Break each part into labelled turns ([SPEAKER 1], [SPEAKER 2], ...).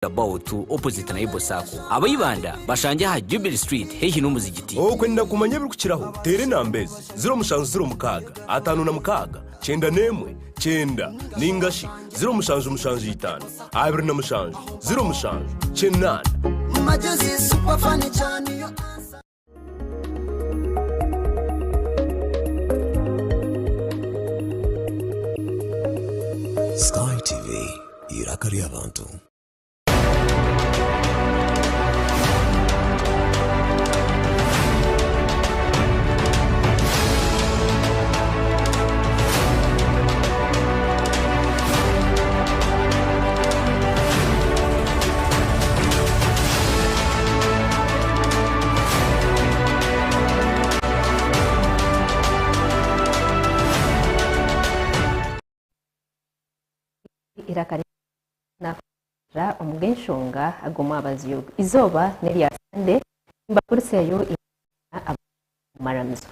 [SPEAKER 1] About opposite Naibo Sacco. Aba Ibanda bashangye aha Jubilee Street haihi n'omuzigiti.
[SPEAKER 2] Okwenda kumanya ebirikukiraho, teera enamba ezi, 0706 56 91 90 nainga shi 0775 27 07 8.
[SPEAKER 3] Sky TV, eiraka ry'abantu.
[SPEAKER 4] Eiraka Naakora omu g'enshonga ag'omwabazyo ogu. Eizooba n'erya Sande, nimbakuritsayo imwe abari omu maramizo.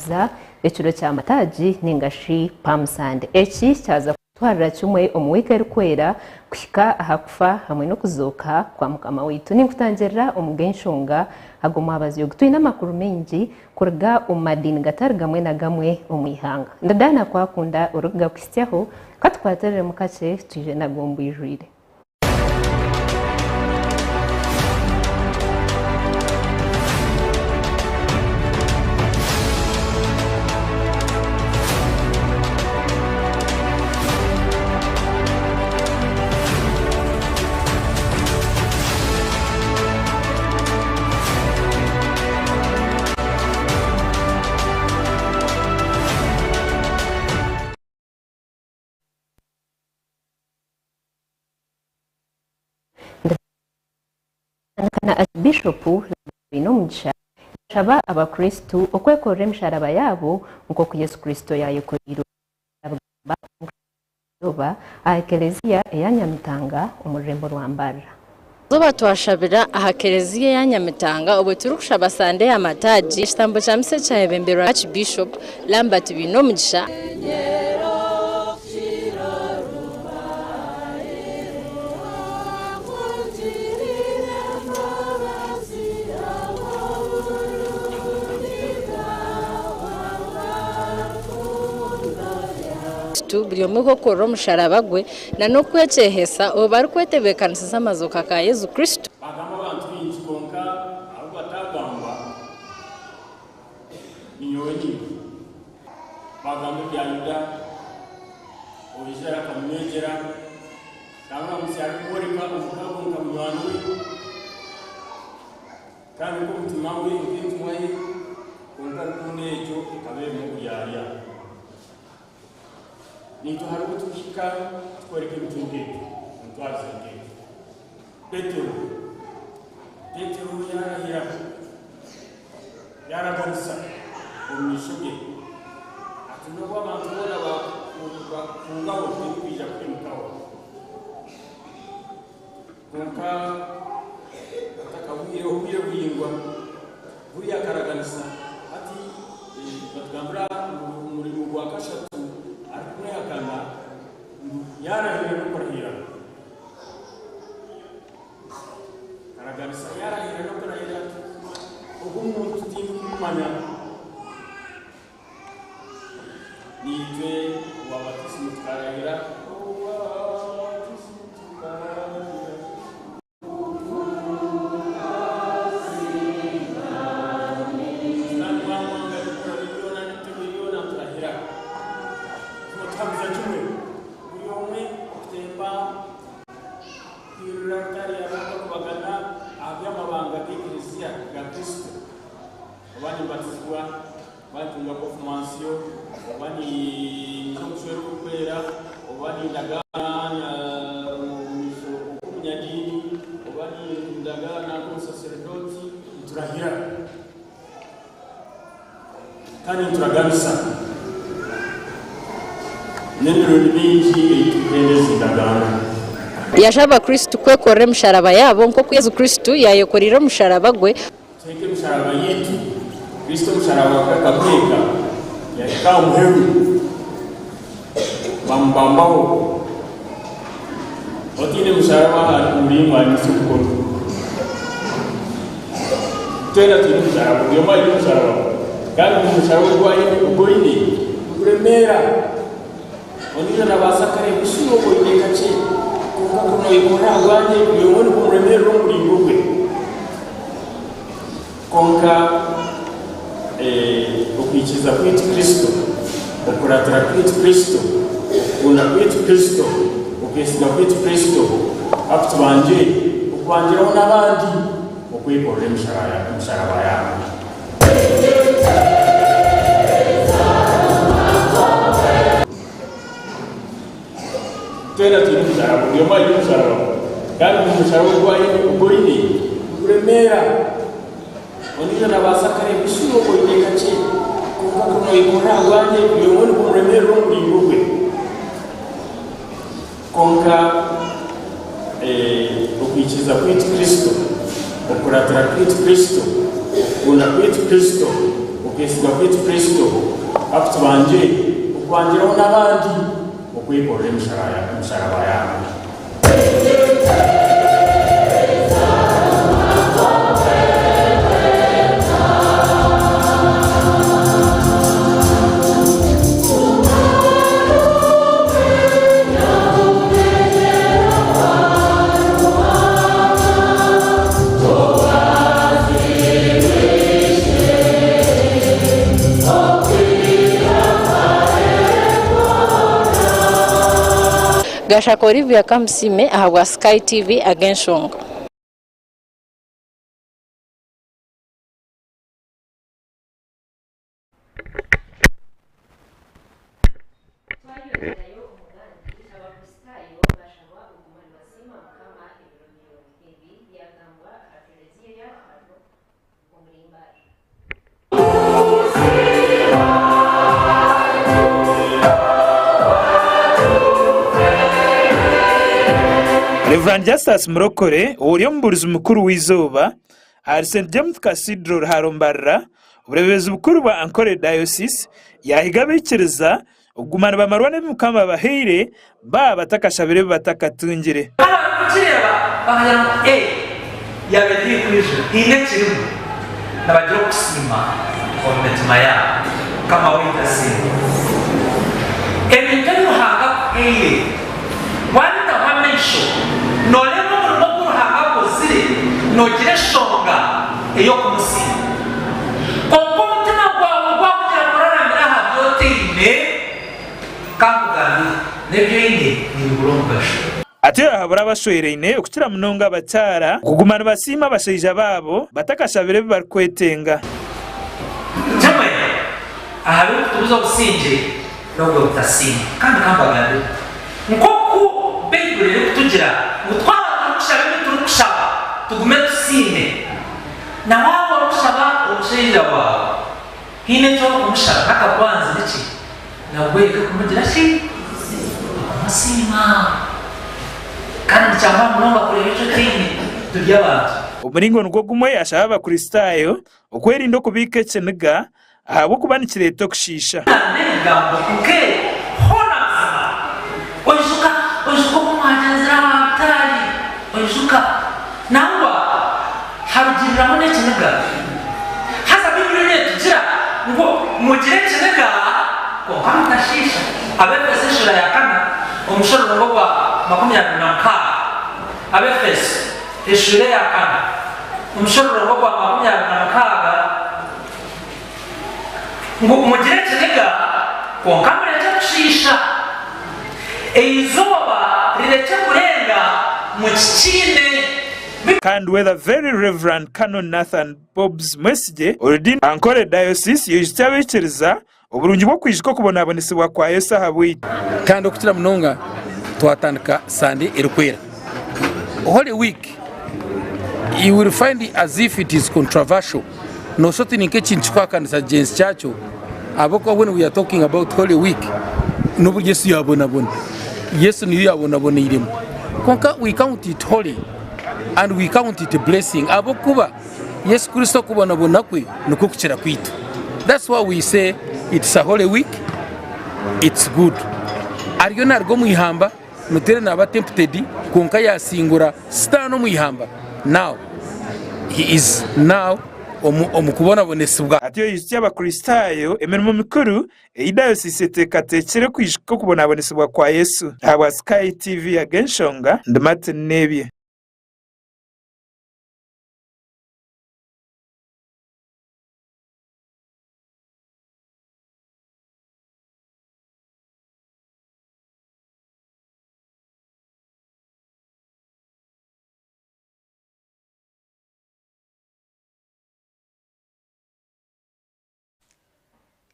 [SPEAKER 4] Za ekiro kya mataagi ninga shi Palm Sunday. Eki kyaza kutwarira kimwe omu wiiki erikwera kuhika aha kufa hamwe n'okuzooka kwa Mukama waitu. Ninkutangirira omu g'enshonga ag'omwabazyo ogu. Twine amakuru maingi kuruga omu madiini gatari gamwe na gamwe omu ihanga. Ndi Diana Kwakunda orikugakuhitsyaho, ka tukwatiriremu kakye twije nago omu bwijwire. Ndikana na Archbishop Bainomugisha yashaba abakristu okwekorera emisharaba yaabo nk'oku Yesu Kristo yayekoreire yabigamba omu izooba aha ekelezia eya Nyamitanga omu rurembo rwa Mbarara.
[SPEAKER 5] Eizooba twashabira aha kereziya eya Nyamitanga obwe turikushaba Sande ya Mataagi, ekitambo kya misa ekyayebemberwa Archbishop Lambert Bainomugisha. Kristo buri omwe kwekorera omusharaba gwe na n'okwekyehesa obwo barikwetebeekanisiza amazooka ga Yesu Kristo.
[SPEAKER 6] Baagamba abantu baingi, kwonka abu bataagamba niinyowe nyine. Baagamba ebya Yuda, oijire akamunywegyera, nangwa namutsya arikworeka omukago nka munywani we, kandi nk'omutima we, nk'entumwa ye, kwonka rukundo egyo ekaba erimu oburyarya. Naitwe hariho obu turikuhika tukworeka ebintu nk'ebyo, emitwarize nk'egyo. Petero, Petero yaarahira, yaaraganisa omu maisho ge ati, N'obu abantu boona baakukungaho, tindikwija kuhemukaho. Kwonka hatakahweireho obwire buraingwa, buriya akaraganisa hati nibatugambira ngu omurimo gwa kashatu arikumwehakana ngu yaarahira n'okurahira. Akaraganisa yaarahira n'okurahira ati, Ogu muntu tindikumumanya. Naitwe owa Batiisimu tukarahira. Owa Batiisimu tukarahira. Sitaani waamwanga ebikora bye byona n'emitego ye yoona niturahira. Tuba tuhamiza kimwe buri omwe okutemba kwirira rutari yaruga kubagana aha by'amabanga g'Eklezia ga Kristo. Oba nimbatizibwa, oba nitunga kofumansiyo, oba ninza omu kushwera okurikwera, oba nindagaana omu maisho nk'omunyadiini, oba nindagaana nk'omusaseredooti, niturahira kandi nituraganisa. N'emirundi mingi ei turikuhenda ezi ndagaano.
[SPEAKER 5] Yashaba Abakristo kwekorera emisharaba yaabo nk'oku Yesu Kristo yaayekoreire omusharaba gwe.
[SPEAKER 6] Tuheeke emisharaba yaitu. Kristo omusharaba gwe akaguheeka, yahika aha muheru, bamubambaho. Otaine musharaba aha muraimwe aimutsye omukono. Twena twine omusharaba, buri omwe aine omusharaba gwe. Kandi buri musharaba ogu aine, ogu oine niguremeera. Ondiijo naabaasa kureeba eshuura ogu oine kakye, kwonka kuri nooyekorera aha bwangye, buri omwe nigumuremeerera omu muringo gwe. Kwonka okwikiriza kwaitu Kristo, okukuratira kwaitu Kristo, okukunda kwaitu Kristo, okwesiga kwaitu Kristo, akutubangire, okubangiraho n'abandi okwekorera emisharaba yaabo. Twena twine omusharaba, buri omwe aine omusharaba gwe. Kandi buri musharaba ogu aine, ogu oine, niguremeera. Ondiijo naabaasa kureeba eshuura ogu oine kakye, kwonka kuri nooyekorera aha bwangye, buri omwe nigumuremeerera omu muringo gwe. Kwonka okwikiriza kwaitu Kristo, okukuratira kwaitu Kristo, okukunda kwaitu Kristo, okwesiga kwaitu Kristo, akutubangire, okubangiraho n'abandi okwekorera emisharaba yaabo.
[SPEAKER 5] Gashaka Olivia Kamusiime ahabwa Sky TV ag'enshonga.
[SPEAKER 4] Twayongyerayo omugandi, Abakristaayo bashabwa okuguma nibasiima Mukama ebiro byona. Ebi byagambwa aha Klezia ya Ruharo omuri Mbale.
[SPEAKER 7] Rev Justus Murokore ori omubuurizi mukuru w'eizooba ahari St James Cathedral Ruharo Mbarara, obureeberezi bukuru bwa Ankole Diocese yaahiga abaikiriza okuguma nibamarwa n'ebi Mukama abahaire baaba batakashabire ebi batakatungire.
[SPEAKER 8] Abarikukireeba bakagira ngu ee yaaba eri haihi kwija, haine ekirimu. Nibagira okusiima omu mitima yaabo. Mukama waitu asiimwe. Ebintu ebi Ruhanga akuhaire waabitaho amaisho, nooreeba omurimo ogu Ruhanga akozire, noogira enshonga ey'okumusiima. Kwonka omutima gwawe gwakugira ngu oraramire aha bi otaine, ka nkugambire, n'ebi oine nibibura omugasho.
[SPEAKER 7] Atyo yaahabura abashweraine okukira munonga abakyara kuguma nibasiima abashaija baabo batakashabire ebi barikwetenga.
[SPEAKER 8] Kimwe aha birikutubuza obusingye n'obwo butasiima. Kandi ka mbagambire, nk'oku Baibuli erikutugira ngu twaba turikushaba ebi turikushaba tugume tusiime, na waaba orikushaba omushaija waawe haine eki orikumushaba n'akakwanzi niki? Nabwo oreke kumugira ki? Okumusiima. Kandi nikyangwa munonga kureeba eki otaine. Turi abantu.
[SPEAKER 7] Omuringo nigwo gumwe yashaba Abakristaayo okwerinda okubiika ekiniga ahabw'okuba nikireeta okushiisha.
[SPEAKER 8] N'ebigambo nk'ebi hoona buzima oijuka, oijuka oku mwagyenzire aha alutaari, oijuka. Nangwa harugiriramu n'ekiniga. Haza Baibuli neetugira ngu mugire ekiniga kwonka mutashiisha. Abaefeso eshuura ya kana omushororongo gwa 26. Abaefeso eshuura eya kana omushororongo gwa 26 ngu mugire ekiniga kwonka murekye kushiisha. Eizooba rirekye kurenga mukikiine.
[SPEAKER 7] Kandi we The Very Rev Canon Nathan Bobbs Mwesigye ori Ankole Diocese yaijutsya abaikiriza oburungi bw'okwijuka okubonabonesibwa kwa Yesu ahabwaitu.
[SPEAKER 9] Kandi okukira munonga twatandika Sande erikwera, Holy Week, you will find as if it is controversial, noshusha oti ninka ekintu kikuhakanisa gyenzi kyakyo ahabw'okuba when we are talking about Holy Week n'obu Yesu yabonabona, Yesu niyo yabonaboneiremu kwonka we count it holy and we count it blessing ahabw'okuba Yesu Kristo okubonabona kwe nikwo kukira kwaitu. That's why we say it's a holy week, it's good. Ariyo naruga omu ihamba. Mutere naba tempted kwonka yasingura sitaani omu ihamba now he is now omu kubonabonesibwa.
[SPEAKER 7] Atyo yaijutsya Abakristaayo emirimo mikuru ei dayosiisi eteekateekire kwijuka okubonabonesibwa kwa Yesu. Ahabwa Sky TV ag'enshonga, ndi Martin Nebye.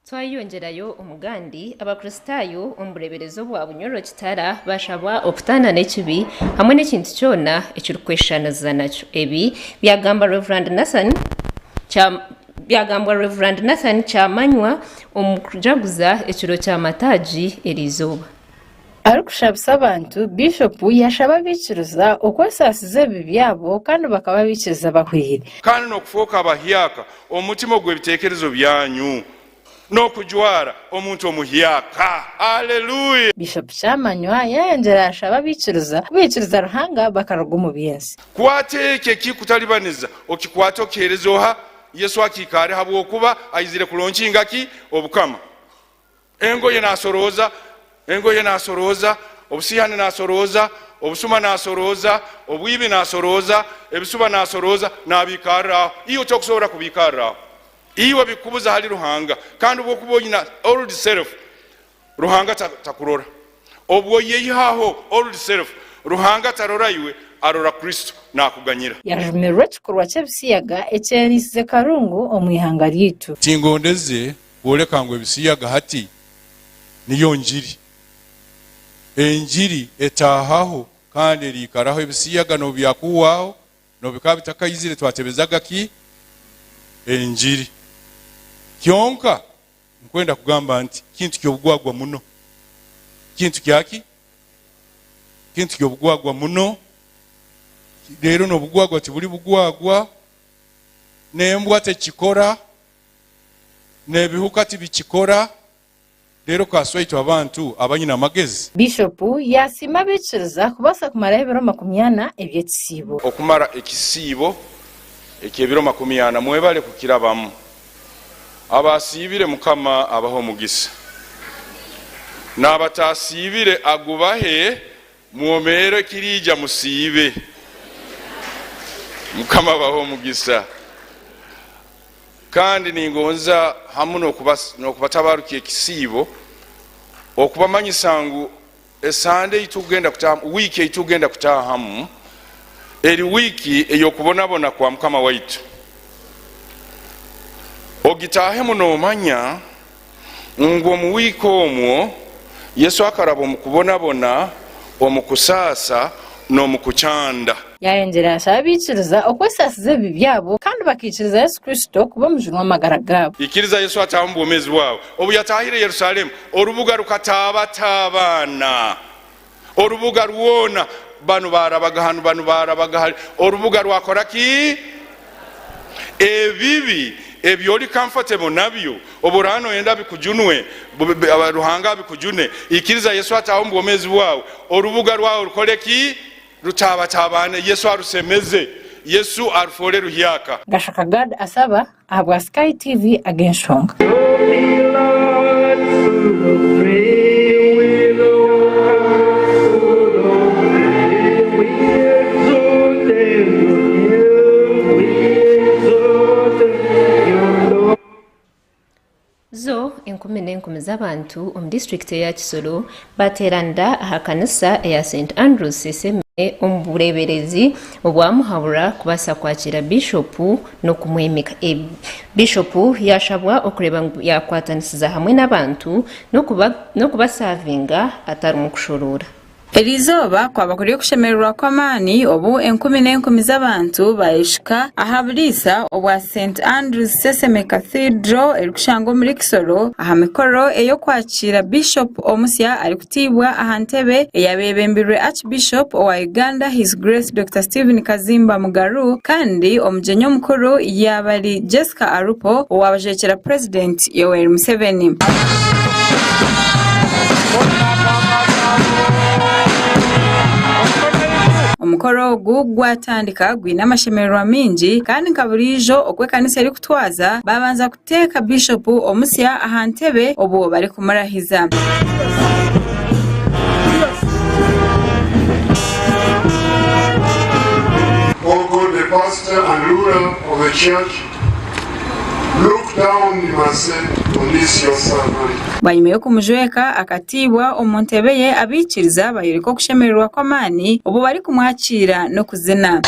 [SPEAKER 4] Twayeyongyerayo omugandi, Abakristaayo omu bureeberezi obwa Bunyoro Kitara baashabwa okutaana n'ekibi hamwe n'ekintu kyona ekirikweshushaniriza nakyo. Ebi byagamba Rev. Nathan Byagambwa Rev. Nathan Kyamanywa omu kujaguza ekiro kya mataagi eriizooba.
[SPEAKER 10] Arikushabisa abantu, Biishopu yashaba abaikiriza okwesaasiza ebibi byabo kandi bakaba abaikiriza abahweire.
[SPEAKER 11] Kandi n'okufooka abahyaka omu mutima ogw'ebiteekerezo byanyu, n'okujwara omuntu omuhyaka. Aleluya!
[SPEAKER 10] Biishopu Kyamanywa yayongyera yashaba abaikiriza ku baikiriza Ruhanga bakaruga omu by'ensi.
[SPEAKER 11] Kwata ekyo ekikutalibaniza okikwate okiheereze oha? Yesu akiikaare habwokuba aizire kulonkinga ki? Obukama. Engoye naasorooza, engoye naasorooza, obusiihani naasorooza, obusuma naasorooza, obwibi naasorooza, ebisuba naasorooza, naabiikarra aho. Iwe tokusobora kubiikarra aho. Iwe bikubuza hali Ruhanga. Kandi obu okuba oina old self, Ruhanga takurora. Obu oyeyihaho old self, Ruhanga tarora iwe, arora Kristo naakuganyira.
[SPEAKER 10] Yajumirira ekikorwa ky'ebisiyaga ekyeriisize Karungu omu ihanga ryaitu.
[SPEAKER 11] Tingondeze kwoleka ngu ebisiyaga hati niyo njiri. Enjiri etaahaho kandi eriikaraho ebisiyaga n'obu byakuhwaho, n'obu bikaba bitakaizire twatebezaga ki? Enjiri. Kyonka nkwenda kugamba nti kintu ky'obugwagwa muno. Kintu kyaki? Kintu ky'obugwagwa muno. Rero n'obugwagwa tibuli bugwagwa, n'embwa tekikora. N'ebihuka tibikikora, reero kaaswa itwe abantu abanyine amagezi?
[SPEAKER 10] Bishopu yaasiima abaikiriza kubaasa kumaraho ebiro 40 eby'ekisiibo.
[SPEAKER 11] Okumara ekisiibo eky'ebiro 40 mwebale kukirabamu. Abaasiibire Mukama abahe omugisa, n'abataasiibire agubahe mwomeere ekiriija musiibe. Mukama abahe omugisa. Kandi ningonza hamu n'okubatabarukya ekisiibo, okubamanyisa ngu esande ei tukugenda kutaahamu, wiiki ei tukugenda kutaahamu, eri wiiki ey'okubonabona kwa Mukama waitu. Ogitaahemu noomanya ngu omu wiiki omwo Yesu akaraba omu kubonabona, omu kusaasa, n'omu kukyanda.
[SPEAKER 10] Yaayongyera yaashaba abaikiriza okwesaasiza ebibi byabo kandi bakaikiriza Yesu Kristo kuba omujuni w'amagara gaabo.
[SPEAKER 11] Ikiriza Yesu ataahe omu bwomeezi bwawe. Obu yataahire Yerusalemu, orubuga rukataabataabana. Orubuga rwona, banu baarabaga hanu, banu baarabaga hali. Orubuga rwakora ki? Ebibi ebi ori comfortable nabyo, obu oraaba noyenda bikujunwe, Ruhanga abikujune, ikiriza Yesu ataahe omu bwomeezi bwawe, orubuga rwawe rukore ki? Rutaabataabane, Yesu arusemeze, Yesu arufoore ruhyaka.
[SPEAKER 10] Gashaka Gad Asaba ahabwa Sky TV ag'enshonga.
[SPEAKER 4] Zo enkumi n'enkumi z'abantu omu disiturikiti eya Kisoro baateeranira aha kanisa eya St Andrews Seseme omu bureeberezi obwa Muhabura kubaasa kwakiira Biishopu n'okumwemeka. Biishopu yaashabwa okureeba ngu yaakwatanisiza hamwe n'abantu n'okubasaavinga atarimu kushoroora.
[SPEAKER 12] Eriizooba kwaba kuri okushemererwa kw'amaani obu enkumi n'enkumi z'abantu baayeshika aha buriisa obwa St Andrews Seseme Cathedral erikushangwa omuri Kisoro aha mikoro ey'okwakiira Bishop omusya arikutiibwa aha ntebe eyabeebembirwe Archbishop owa Uganda His Grace Dokita Stephen Kazimba Mugaru kandi omugyenyi omukuru yaaba ari Jessica Alupo owaabajwekyera Purezidenti Yoweri Museveni. Omukoro ogu gwatandika gwine amashemererwa maingi kandi nka buriijo oku ekanisa erikutwaza, baabanza kuteeka Bishopu omusya aha ntebe obwo barikumurahiza.
[SPEAKER 13] O God the pastor and ruler of the church, look down in mercy on this your servant.
[SPEAKER 12] Bwanyima y'okumujweka akatiibwa omu ntebe ye, abaikiriza bayoreka okushemererwa kw'amaani obwo barikumwakiira n'okuzina.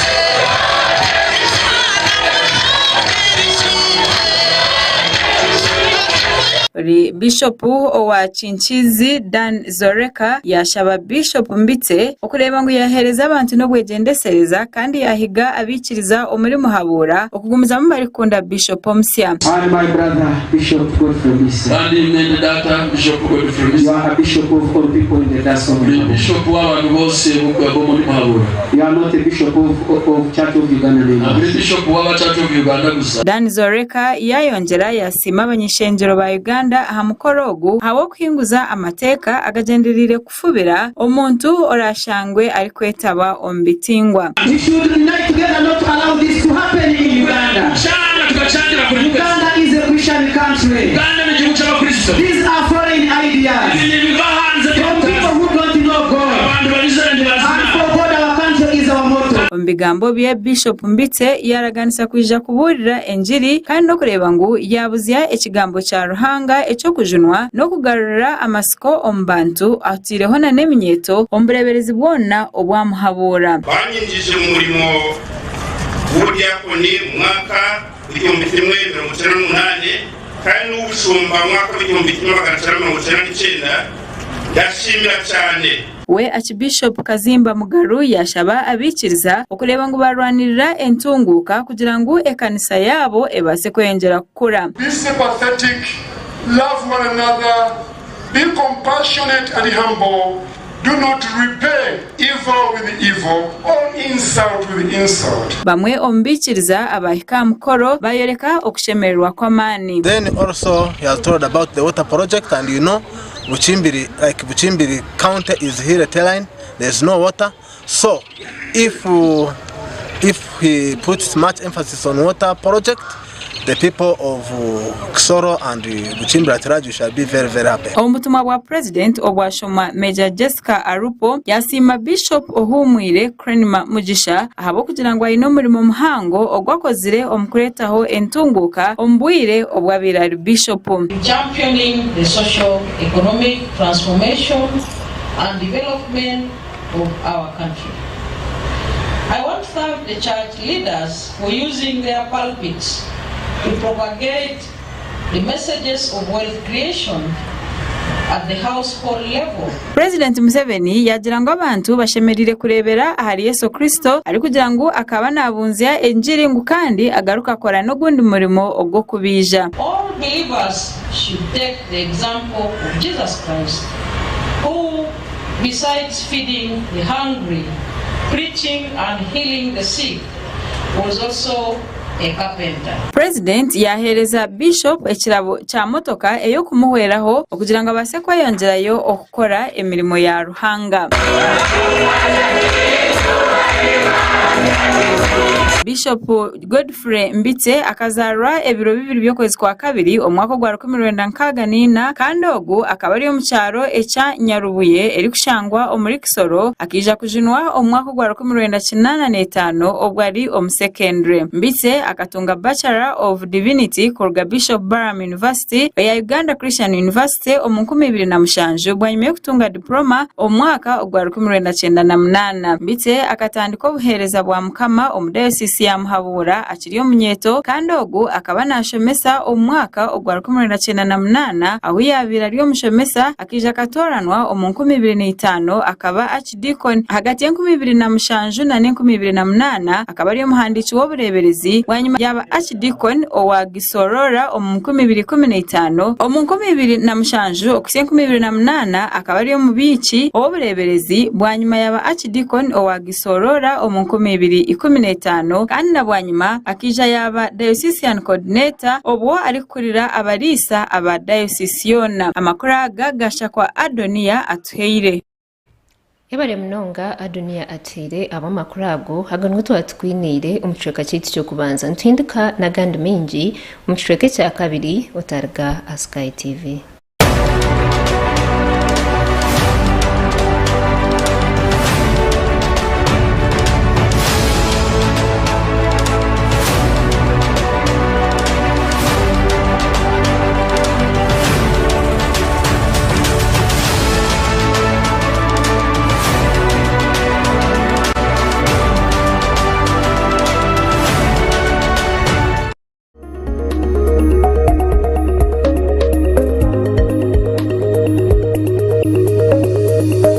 [SPEAKER 12] Ori Bishopu owa Kinkizi Dan Zoreka yaashaba Bishopu Mbitse okureeba ngu yaaheereza abantu n'obwegyendesereza kandi yaahiga abaikiriza omuri Muhabura okugumizamu barikukunda Bishopu omusya.
[SPEAKER 14] And my brother Bishop Godfrey Mbise.
[SPEAKER 15] Kandi mwene data Bishop Godfrey Mbise.
[SPEAKER 14] You are a bishop of all people in the diocese of
[SPEAKER 15] Ori
[SPEAKER 14] Muhabura.
[SPEAKER 15] bishop w'abantu bose b'omuri Muhabura.
[SPEAKER 14] You are not a bishop of, of Church of Uganda
[SPEAKER 15] Ntabwo ori
[SPEAKER 14] members.
[SPEAKER 15] bishop w'aba Church of Uganda gusa.
[SPEAKER 12] Dan Zoreka yaayongyera yaasiima abany'ishengyero ba Uganda aha mukoro ogu ahabw'okuhinguza amateeka agagyendereire kufubira omuntu oraashangwe arikwetaba omu bitingwa.
[SPEAKER 14] We should unite together not to allow this to happen in Uganda. Uganda is a Christian country. These are foreign ideas from people who don't know God. And for God our country is our motto.
[SPEAKER 12] Omu bigambo bye, Bishop Mbitse yaaraganisa kwija kubuurira engiri kandi n'okureeba ngu yaabuzya ekigambo kya Ruhanga eky'okujunwa n'okugarurira amatsiko omu bantu ataireho na n'eminyeeto omu bureeberezi bwona obwamuhabuura.
[SPEAKER 11] Banyinjiije omu murimo gw'obudyakoni mu mwaka gw' 1998 kandi n'ow'obushumba mu mwaka gw' 1999. Ndashimira cyane.
[SPEAKER 12] We Aakibiishopu Kazimba Mugaru yaashaba abaikiriza okureeba ngu baarwanirira entunguuka kugira ngu ekanisa yaabo ebaase kweyongyera kukura.
[SPEAKER 13] Be sympathetic, love one another, be compassionate and humble, do not repay evil with evil or insult with insult.
[SPEAKER 12] Bamwe omu baikiriza abaahika aha mukoro baayoreka okushemererwa kw'amaani.
[SPEAKER 16] Then also he has told about the water project and you know Bukimbiri like Bukimbiri county is hilly terrain there is no water so if if he puts much emphasis on water project the people of Kisoro and Bukimbiri at large shall be very very happy.
[SPEAKER 12] Omu butumwa bwa Purezidenti obwashomwa Major Jessica Alupo, yasiima Bishop Ohuumwire Cranmer Mugisha ahabw'okugira ngu aine omurimo muhango ogu akozire omu kureetaho entunguuka omu bwire obu abaire ari Bishopu.
[SPEAKER 17] Championing the social economic transformation and development of our country. I want to thank the church leaders for using their pulpits to propagate the messages of wealth creation at the household level.
[SPEAKER 12] Purezidenti Museveni yaagira ngu abantu bashemereire kureebera ahari Yesu Kristo arikugira ngu akaba naabunzya engiri ngu kandi agaruke akora n'ogundi murimo ogw'okubaija.
[SPEAKER 17] All believers should take the example of Jesus Christ who besides feeding the hungry, preaching and healing the sick was also a carpenter.
[SPEAKER 12] Purezidenti yaaheereza Bishop ekirabo kya motoka ey'okumuhweraho okugira ngu abaase kweyongyerayo okukora emirimo ya Ruhanga. Bishop Godfrey Mbitse akazaarwa ebiro bibiri by'okwezi kwa kabiri omwaka ogwa 1964 kandi ogu akaba ari omu kyaro ekya Nyarubuye erikushangwa omuri Kisoro. Akaija kujunwa omu mwaka ogwa 1985 obwo ari omu sekendure. Mbitse akatunga Bachelor of Divinity kuruga Bishop Barham University eya Uganda Christian University omu 2007 bwanyima y'okutunga Diploma omu mwaka ogwa 1998. Mbitse akatandika obuheereza bwa Mukama omu Dayosiisi ya Muhabura akiri omunyeeto kandi ogu akaba naashomesa omu mwaka ogwa 1998 ahu yaabaire ari omushomesa akaija akatooranwa omu 2005 akaba Archdeacon. Ahagati y'enkumi ibiri na mushanju na n'enkumi ibiri na munaana akaba ari omuhandiiki w'obureeberezi bwanyima yaaba Archdeacon owa Gisorora omu 2015. Omu 2007 okuhitsya 2008 akaba ari omubiiki ow'obureeberezi bwanyima yaaba Archdeacon owa Gisorora omu 2015 kandi na bwanyima akaija yaaba Diocesan Coordinator obwo arikukurira abariisa aba Diocese yoona. Amakuru aga gashakwa Adoniya Atuhaire.
[SPEAKER 4] Yebare munonga Adoniya Atuhaire ahabw'amakuru ago. Ago nigo twaba tukwiniire omu kicweka kyaitu ky'okubanza. Nituhindika n'agandi maingi omu kicweka ekya kabiri otariga aha Sky TV.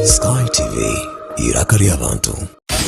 [SPEAKER 3] Sky TV, eiraka ry'abantu.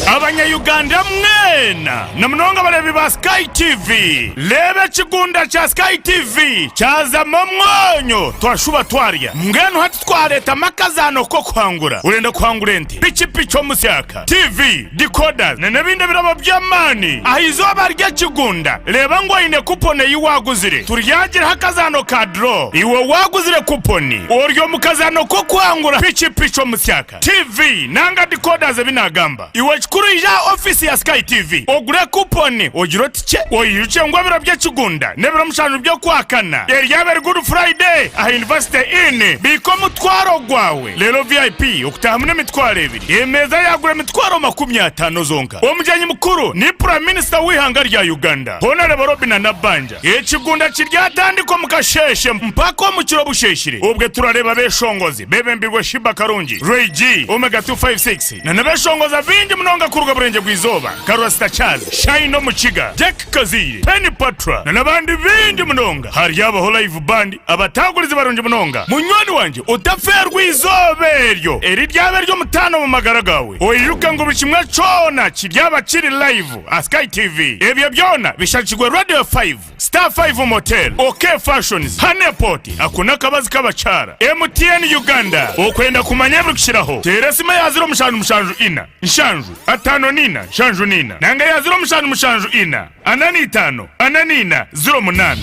[SPEAKER 11] Abanya-Uganda mwena na munonga abareebi ba Sky TV, reeba ekigunda kya Sky TV kyazamu omwonyo twashuba twarya. Mbwenu hati twareetamu akazaano k'okuhangura. Orenda kuhangura ente, pikipiki omusyaka, TV, decoders na n'ebindi ebirabo by'amaani aha izooba ry'ekigunda. Reeba ngu oine kuponi ei waaguzire. Turyagiraho akazaano ka draw. Iwe waaguzire kuponi ori omu kazaano k'okuhangura pikipiki omusyaka. TV nanga decoders ebi nagamba. Iwe ekikuru ija aha office ya Sky TV ogure coupon ogire oti kye oijukye ngu ebiro by'ekigunda n'ebiro mushanju by'okwakana eryaba eri Good Friday aha University Inn. Biika omutwaro gwawe reero VIP okutahamu n'emitwaro ebiri emeeza yagura emitwaro 50 zonka. Omugyenyi mukuru ni Prime Minister w'eihanga rya Uganda Honarebo Robinah Nabbanja. Ekigunda kiryatandika omu kasheeshe mpaka omu kiro busheeshire. Obwe turareeba abeshongozi bebembirwe Sheebah Karungi, Ray G, Omega 256 na n'abeshongozi abaingi munonga kuruga Burengye bw'Eizooba nka Rasta Charles, Shine Omukiga, Jack Kazaire, Penny Patra na n'abandi baingi munonga. Haryabaho live band, abatagurizi barungi munonga. Munywani wangye otafeerwa eizooba eryo eriryaba ery'omutaano omu magara gaawe. Oijuke ngu buri kimwe kyona kiryaba kiri live. Aha Sky TV. Ebyo byona bishakirwe Radio 5, Star 5 Motel, OK Fashions, Honeypot, ako n'akabazi k'abakyara, MTN Uganda. Okwenda kumanya ebirikukiraho, teera esimu eya 0774 7 54 74 nanga eya 0774 45 44 08.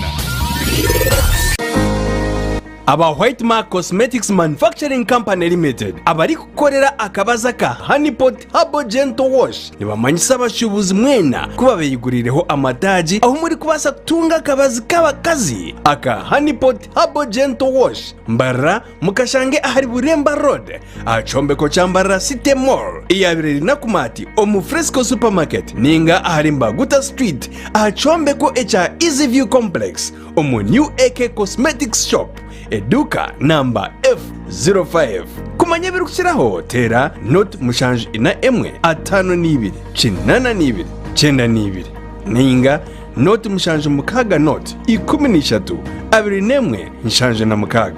[SPEAKER 2] Aba White Mark Cosmetics Manufacturing Company Limited abarikukorera akabazi aka Honey Pot Herbal Gentle Wash nibamanyisa abashuubuzi mwena ku babeyiguriireho amataagi ahu murikubaasa kutunga akabazi k'abakazi aka Honey Pot Herbal Gentle Wash. Mbarara mukashange ahari Buremba Road aha kyombeko kya Mbarara City Mall eyabaire eri Nakumatt omu Fresco Supermarket ninga ahari Mbaguta Street aha kyombeko ekya Easy View Complex omu New AK Cosmetics Shop, eduuka namba F05. Kumanya ebirikukiraho teera 0 7 4 52 82 92 nainga 0 7 6 0 13 21 76.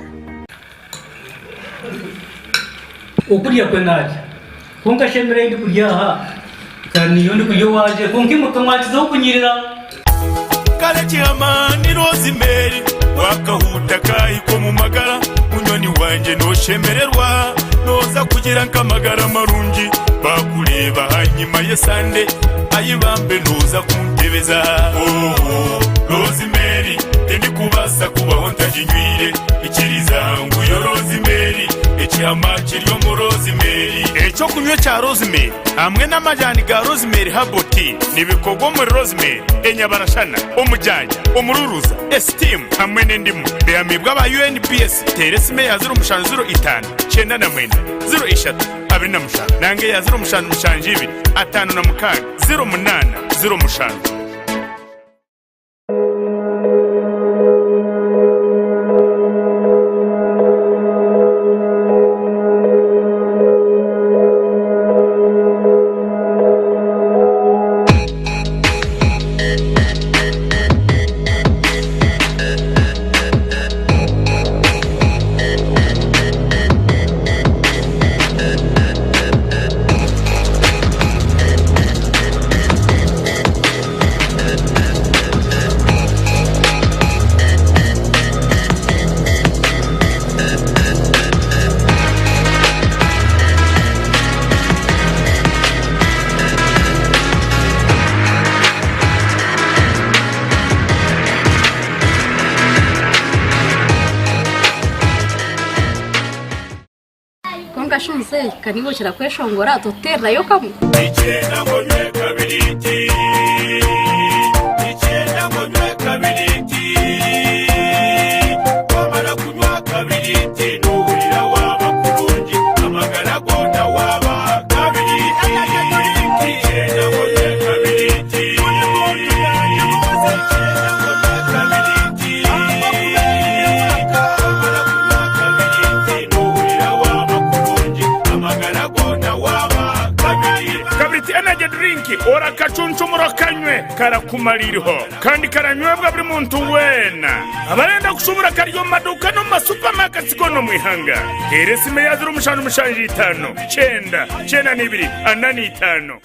[SPEAKER 6] Okurya kwe narya, kwonka shi emere ei ndikurya aha ka niyo ndikurya owangye, kwonka imwe ka mwakizaho kunyirira.
[SPEAKER 11] Kare kihama ni Rosemary Wakahuuta kahika omu magara Munywani wangye noshemererwa Noza kugira nk'amagara marungi Bakureeba ahanyima y'esande Ayi bambe noza kuntebeza Ooh Rosemary Tindikubaasa kubaho ntaginywire Ikiriza ngu yo Rosemary Ekihama kiri omu Rosemary Eky'okunywa ekya Rosemary hamwe n'amajani ga Rosemary Herbal Tea nibikorwa omuri Rosemary, enyabarashana, omujanja, omururuza, esitiimu hamwe n'endimu. Bihamiibwe aba UNBS. Teera esimu eya 0705 99 03 27 nanga eya 0772 56 08 07.
[SPEAKER 18] Kwonka shi muzeeyi, ka niiwe okira kweshongora, totuteererayo kamwe?
[SPEAKER 19] Nikyenda ngu onywe kabiriiti. Nikyenda ngu onywe kabiriiti. Wamara kunywa kabiriiti nohurira waaba kurungi, amagara goona waaba kabiriiti. Nikyenda ngu onywe kabiriiti. Buri muntu yaanyebuuza. Nikyenda ngu onywe kabiriiti. Wamara kunywa kabiriiti nohurira waaba kurungi, amagara goona waaba kabiriiti.
[SPEAKER 7] Kabiriiti Energy Drink orakacuncumura okanywe karakumara iriho kandi karanywebwa buri muntu weena. Abarenda kushubura kari omu maduuka n'omu ma supermarkets goona omu ihanga. Teera esimu eya 0775 92 45.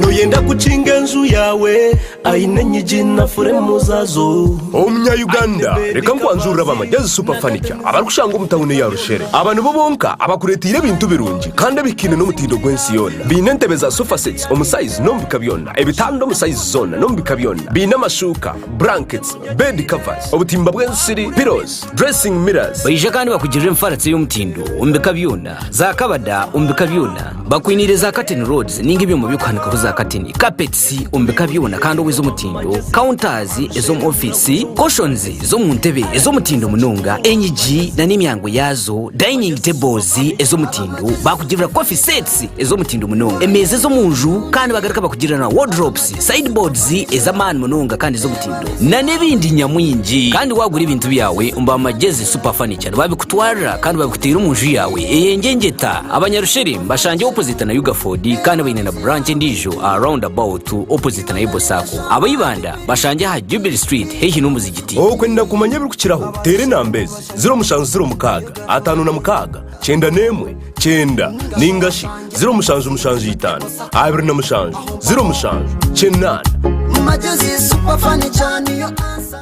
[SPEAKER 20] Noyenda kukinga enju yaawe aine enyigi na furemu zaazo.
[SPEAKER 21] Omunya-Uganda, reka nkwanjurire aba Magyezi Super Furniture abarikushangwa omu tauni eya Rushere. Aba nibo bonka abakureeteire ebintu birungi kandi ebihikaine n'omutindo gw'ensi yoona. Baine entebe za sofa sets omu sayizi n'omu bika byona, ebitanda omu sayizi zoona n'omu bika byona. Baine amashuuka, blankets, bed covers, obutimba bw'ensiri, pillows, dressing mirrors.
[SPEAKER 1] Baija kandi bakugirira emifaratsi ey'omutindo omu bika byona, za kabada omu bika byona. Bakwiniire za curtain rods ninga ebyoma by'okuhanikaho za katini, carpets omu bika byona kandi obu ez'omutindo, counters ez'omu ofiisi, cushions z'omu ntebe ez'omutindo munonga, enyigi na n'emyango yaazo, dining tables ez'omutindo, bakugirira coffee sets ez'omutindo munonga, emeeza ez'omu nju kandi bagaruka bakugirira na wardrobes, sideboards ez'amaani munonga kandi ez'omutindo na n'ebindi nyamwingi. Kandi waagura ebintu byawe omu ba Magyezi Super Furniture nibabikutwarira kandi babikuteera omu nju yaawe eyengyengyeta. Abanyarusheri mbashangye opposite na Ugaford kandi baine na branch endiijo aha round about opposite na Ebo Sacco. Aba Ibanda bashangye aha Jubilee Street haihi n'omuzigiti.
[SPEAKER 21] Okwenda kumanya ebirikukiraho, teera enamba ezi, 0706 56 91 90 nainga shi 0775 27 07 8.
[SPEAKER 22] Magezi Super Furniture niyo answer.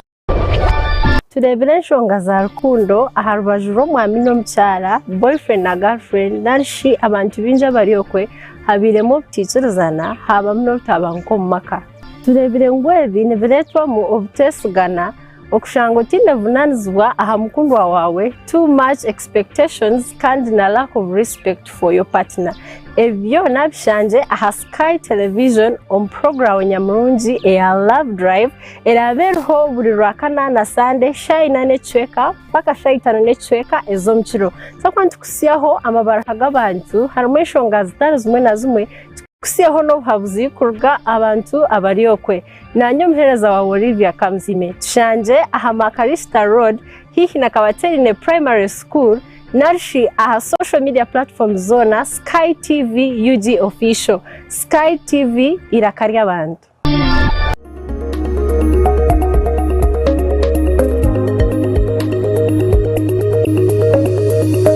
[SPEAKER 10] Tureebire enshonga za rukundo aha rubaju rw'omwami n'omukyara, boyfriend na girlfriend, nari shi abantu baingi abari okwe, habairemu obutaikirizana haabamu n'obutabanguko omu maka. Tureebire ngu ebi nibireetwamu obuteesigana, okushanga otaine buvunaanizibwa aha mukundwa waawe, too much expectations kandi na lack of respect for your partner. Ebi byona bishangye aha Sky Television omu puroguraamu nyamurungi eya Love Drive eraabe eriho buri Rwakana na Sande shaaha ina n'ekicweka mpaka shaaha itaano n'ekicweka ez'omu kiro. Twakuba nitukutsyaho amabaruha g'abantu harimu enshonga zitari zimwe na zimwe, tukutsyeho n'obuhabuzi kuruga aha bantu abari okwe. Naanye omuheereza waawe Olivia Kamuzime. Tushangye aha Makarista Road haihi na Kabaterine Primary School nari shi aha social media platforms zoona Sky TV UG Official. Sky TV eiraka ry'abantu.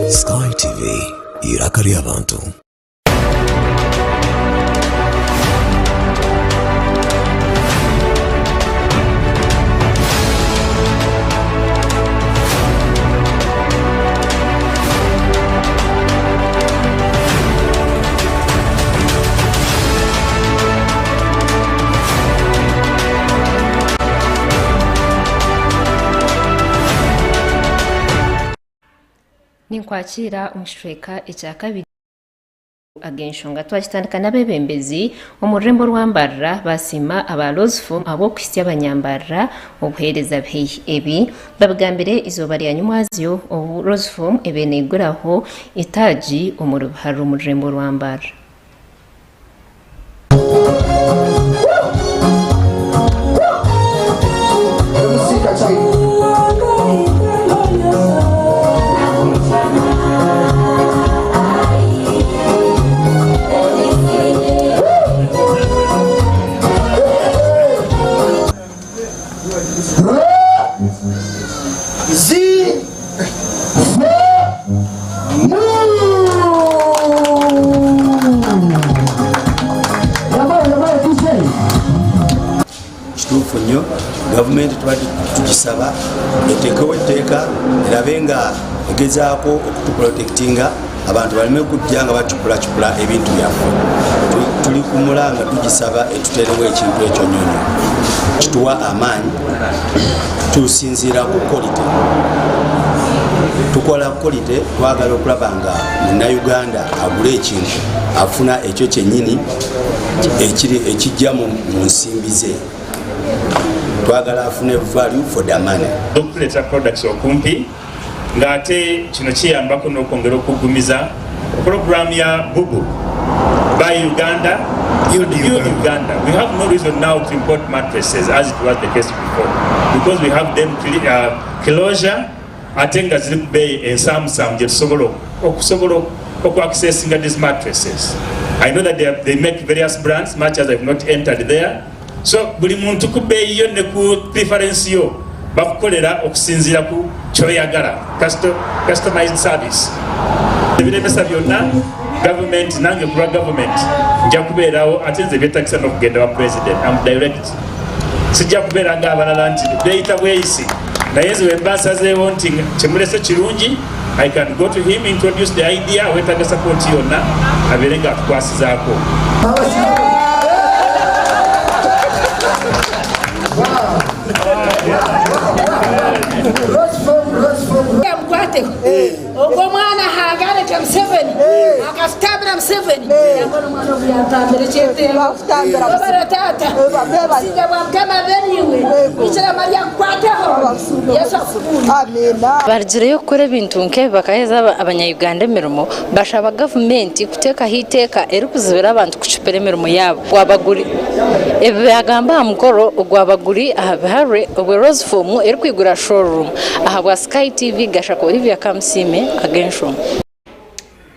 [SPEAKER 3] Sky TV, eiraka ry'abantu.
[SPEAKER 4] Ninkwakiira omu kicweka ekya kabiri ag'enshonga. Twakitandika n'abeebembezi omu rurembo rwa Mbarara baasiima aba Lozfo ahabw'okuhitsya abanyambarara obuheereza bihaihi. Ebi babigambire eizooba rya nyimwazyo obu Lozfom ebaire neiguraho itaagi omuri Buharura omu rurembo rwa Mbarara.
[SPEAKER 23] Kituufu nnyo gavumenti tuba tugisaba eteekewo etteeka erabe nga egezaako okutuprotectinga abantu baleme kujja nga bacupulacupula ebintu byaffe. Tuli kumula nga tugisaba etuteerewo ekintu ekyo nnyo nnyo kituwa amaanyi tusinziira ku quality. Tukola quality, twagala okulaba nga munnayuganda agula ekintu afuna ekyo kyennyini ekiri ekijja mu nsimbi ze. Twagala afune value for the money.
[SPEAKER 7] Okuleeta products okumpi ng'ate kino kiyambako n'okwongera okuggumiza pulogulaamu ya Bubu Buy Uganda, Build Uganda. We have no reason now to import mattresses as it was the case before because we have them closure ate nga ziri ku bbeeyi ensaamusaamu gye tusobola okusobola okuaccessinga these mattresses. I know that they make various brands much as I've not entered there. So buli muntu ku bbeeyi yo ne ku preference yo bakukolera okusinziira ku kyoyagala, customized service. Ebiremesa byonna gavumenti, nange kulwa gavumenti nja kubeerawo, ate nze byetagisa n'okugenda wa president, am direct, sijja kubeera nga abalala nti beeyita bweyisi, naye nze wemba nsazeewo nti kyemulese kirungi, I can go to him, introduce the idea, wetaaga support yonna abeere nga atukwasizaako.
[SPEAKER 5] Mukwateho ogwo omwana ahangare nka Museveni akatutambira Museveni yambona omwana ogu yantambira ekyetengo webare taata obusinge bwa mukama bube naiwe Bikira Maria akukwateho Yesu akukunde.
[SPEAKER 12] Barugireyo kukora ebintu nk'ebi bakaheereza abanya-Uganda emirimo, bashaba gavumenti kuteekaho eiteeka erikuzibira abantu kucupira emirimo yaabo. Ebi byagamba aha mukoro ogwaba guri aha Biharwe obwo Rosefoam erikwigura showroom. Ahabwa Sky TV, Gashaka Olivia Kamusiime, Ag'enshonga.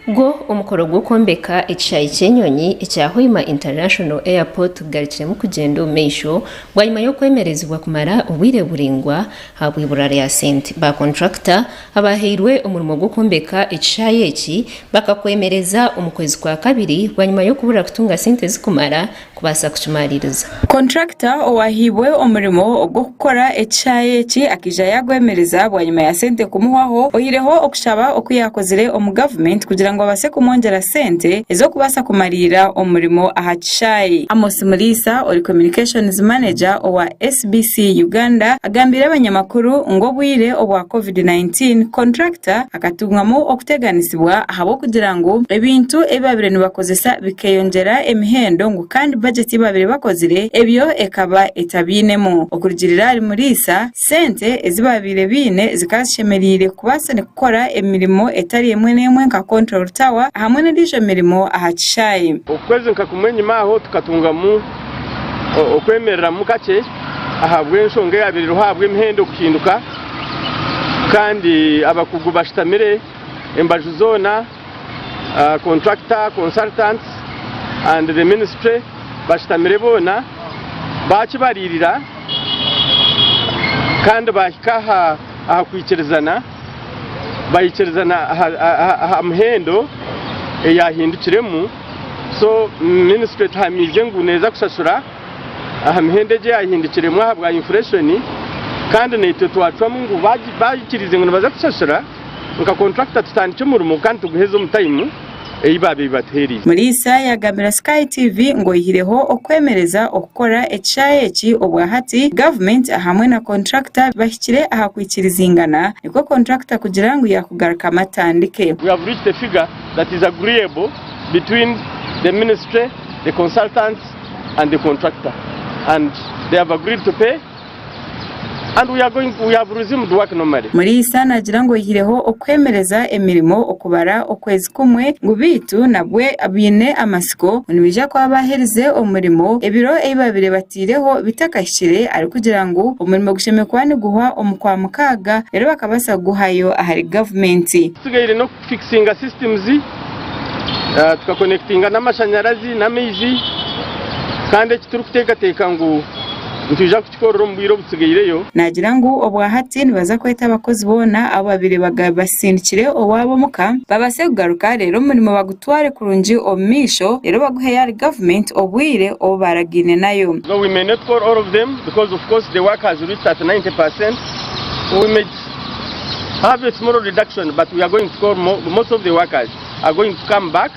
[SPEAKER 4] Gwo omukoro gw'okwombeka ekishaayi ky'enyonyi ekya Hoima International Airport gugarukiremu kugyenda omu maisho bwanyima y'okwemerezibwa kumara obwire buraingwa ahabw'eibura rya sente. Ba kontrakita abahairwe omurimo gw'okwombeka ekishaayi eki bakakwemereza omu kwezi kwa kabiri bwanyima y'okubura kutunga sente zirikumara kubaasa kukimaririza.
[SPEAKER 12] Kontrakita owahaibwe omurimo ogw'okukora ekishaayi eki akaija yaagwemereza bwanyima ya sente kumuhwaho oihireho okushaba oku yaakozire omu gavumenti kugira ngu babaase kumwongyera sente ez'okubaasa kumariira omurimo aha kishaayi. Amos Muriisa ori Communications Manager owa SBC Uganda agambiire abanyamakuru ngu obwire obwa Covid 19 kontrakita akatungamu okuteganisibwa ahabw'okugira ngu ebintu ebi baabaire nibakozesa bikeyongyera emihendo ngu kandi bajeti ei baabaire bakozire ebyo ekaba etabiinemu. Okurugiirira ahari Muriisa, sente ezi baabaire baine zikaba zishemereire kubaasa kukora emirimo etari emwe n'emwe nka Control Tower hamwe n'endiijo mirimo aha kishaayi.
[SPEAKER 8] Okwezi nka kumwe enyima aho tukatungamu okwemereramu kakye ahabw'enshonga eyaabaire eriho ahabw'emihendo kuhinduka kandi abakugu bashutamire embaju zoona. Contractor, consultants and the ministry bashutamire boona baakibariirira kandi baahika aha kwikirizana, baikirizana aha muhendo eyahindukiremu so ministry etuhamiize ngu neeza kushashura aha mihendo egi eyahindukiremu ahabwa inflation kandi naitwe twacwamu ngu baikiriize ngu nibaza kutushashura. Nka kontrakita tutandikye omurimo kandi tuguheze omu tayimu ei baabaire batuheereize.
[SPEAKER 12] Muriisa yagambira Sky TV ngu oihireho okwemereza okukora ekishaayi eki obwahati, gavumenti ahamwe na kontrakita bahikire aha kwikirizingana nikwo kontrakita kugira ngu yakugarukamu atandike.
[SPEAKER 8] We have reached a figure that is agreeable between the ministry, the consultants and the contractor and they have agreed to pay. And we are going, we have resumed work normally.
[SPEAKER 12] Muriisa naagira ngu oihireho okwemereza emirimo okubara okwezi kumwe ngu beitu nabwe baine amatsiko ngu nibaija kuba baaherize omurimo ebiro ebi baabaire bataireho bitakahikire arikugira ngu omurimo gushemereire kuba niguhwa omu Kwamukaaga reero bakabaasa kuguhayo ahari gavumenti.
[SPEAKER 8] Ekisigaire n'okufikisinga systems tukakonekitinga n'amashanyarazi n'amaizi kandi eki turikuteekateeka ngu nitwija kukikorera omu bwire obutsigaireyo.
[SPEAKER 12] Naagira ngu obwahati nibaza kweta abakozi boona abu babaire basindikire owaabo omuka babaase kugaruka reero omurimo bagutware kurungi omu maisho reero baguheyo ahari gavumenti obwire obu baaragaine nayo.
[SPEAKER 8] Though we may not call all of them because of course the work has reached at 90%, we may have a small reduction but we are going to call most of the workers are going to come back.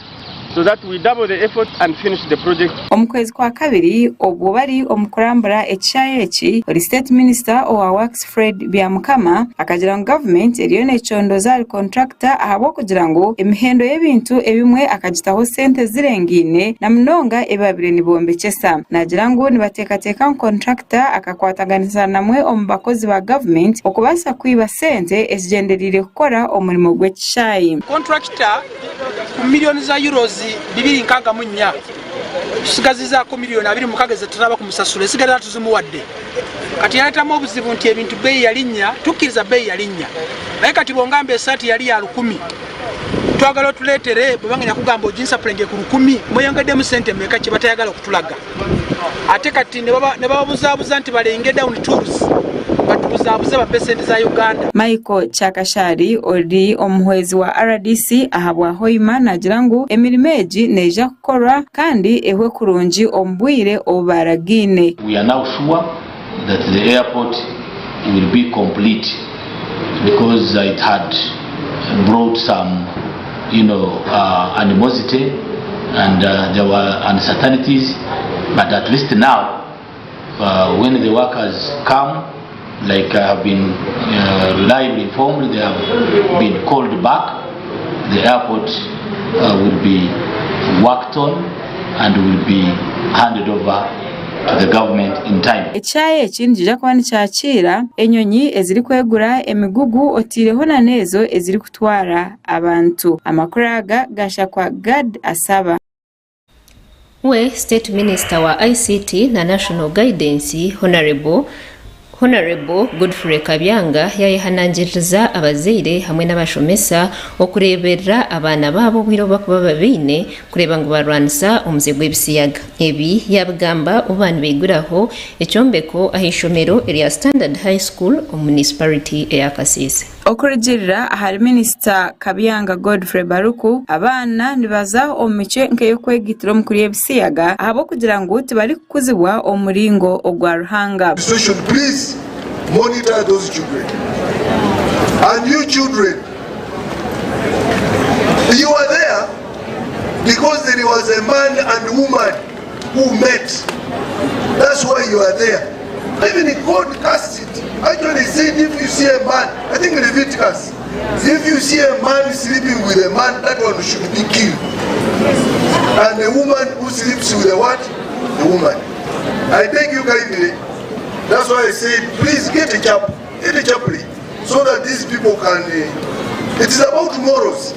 [SPEAKER 8] so that we double the effort and finish the project.
[SPEAKER 12] Omu kwezi kwa kabiri obwo bari omu kurambura ekishaayi eki, ori State Minister owa Works Fred Byamukama akagira ngu gavumenti eriyo necondooza ahari kontrakita ahabw'okugira ngu emihendo y'ebintu ebimwe akagitaho sente zirengaine na munonga ebi babaire nibombekyesa. Naagira ngu nibateekateeka ngu kontrakita akakwataganisa namwe omu bakozi ba gavumenti okubaasa kwiba sente ekigyendereire kukora omurimo gw'ekishaayi.
[SPEAKER 9] Kontrakita ku miriyoni za euros 264 tusigazizaako miriyoni 26 ezituraba kumusasura ezisigara tuzimuwadde. Kati yaletamu obuzibu nti ebintu beeyi yalinnya, tukkiriza beeyi yalinnya naye kati bwongamba esaati yali ya lukumi twagala otuleetere bwebanga yakugamba oginsapulenge ku lukumi mweyongeddemu sente meka kyebatayagala okutulaga ate kati nebababuzabuza nti balenge down tools batubuzabuze babbe sente za Uganda.
[SPEAKER 12] Michael Kyakashari ori omuhwezi wa rdc ahabwa Hoima naagira ngu emirimo egi neija kukorwa kandi ehwe kurungi omu bwire obu baaragaine.
[SPEAKER 14] We are now sure that the airport will be complete because it had brought some you know, uh, animosity and uh, there were uncertainties but at least now uh, when the workers come like I have been uh, reliably informed they have been called back the airport uh, will be worked on and will be handed over to the government in time.
[SPEAKER 12] Ekishaayi eki nikiija kuba nikyakiira enyonyi ezirikwegura emigugu otaireho na n'ezo ezirikutwara abantu. Amakuru aga gashakwa Gad Asaba.
[SPEAKER 4] We State Minister wa ICT na National Guidance Honarebo Honarebo Godfrey Kabyanga yayehanangiririza abazaire hamwe n'abashomesa okureeberera abaana baabo obwire obu bakuba babaine kureeba ngu barwanisa omuze gw'ebisiyaga. Ebi yaabigamba obu baaba nibaiguraho ekyombeko ah'eishomero erya Standard High School omu munisiparite eya Kasese.
[SPEAKER 12] Okurugiirira ahari Minisita Kabyanga Godfrey Baluku, abaana nibaza omu micwe nk'ey'okwegaitira omu kurya ebisiyaga ahabw'okugira ngu tibarikukuzibwa omu muringo ogwa Ruhanga.
[SPEAKER 15] Administration please monitor those children and you children you are there because there was a man and woman who met that's why you are there even God cast it actually said if you see a man I think Leviticus if you see a man sleeping with a man that one should be killed and a woman who sleeps with a what a woman I beg you kindly that's why I said please get a chap get a chaplain so that these people can uh, it is about morals